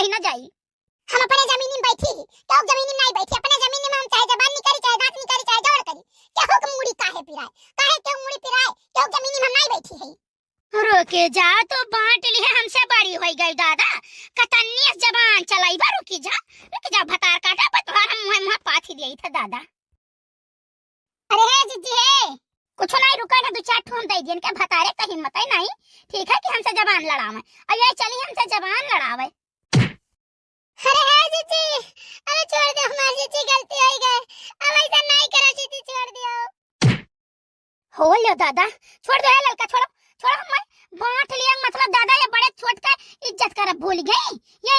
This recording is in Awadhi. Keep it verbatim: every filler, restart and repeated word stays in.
ही ना जाई। हम अपने जमीनी में बैठी ही, केहू जमीनी में नाई बैठी। अपने जमीनी में हम चाहे जबान निकारी, चाहे दांत निकारी, चाहे जबर करी, केहू के मूड़ी काहे पिराए, काहे केहू मूड़ी पिराए, केहू जमीनी में हम नाई बैठी ही। रुकी जा, तू बांट लिहे हमसे बड़ी होई गई दादा, कतन्नी जबान चलाइबा, रुकी जा, रुकी जा, भतार काटा पर तोहार हम मुँहे मुँहे पाथी दिया था दादा। अरे हे जिज्जी हे, कुछ नाई, रुका ना, दो चार ठो हम दे दियन के, भतारे का हिम्मत ही नाई, ठीक है कि हमसे जबान लड़ावे, अब ये चली हमसे जबान लड़ावे। अरे हे जिज्जी, अरे छोड़ दे हमार जिज्जी, गलती होई गए, अब ऐसा नाई करो जिज्जी, छोड़ दियो। हो लो दादा, छोड़ दो, ए ललका, छोड़ो, छोड़ो, हम बांट लिया, मतलब दादा ये बड़े छोट का इज्जत करब भूल गई, ये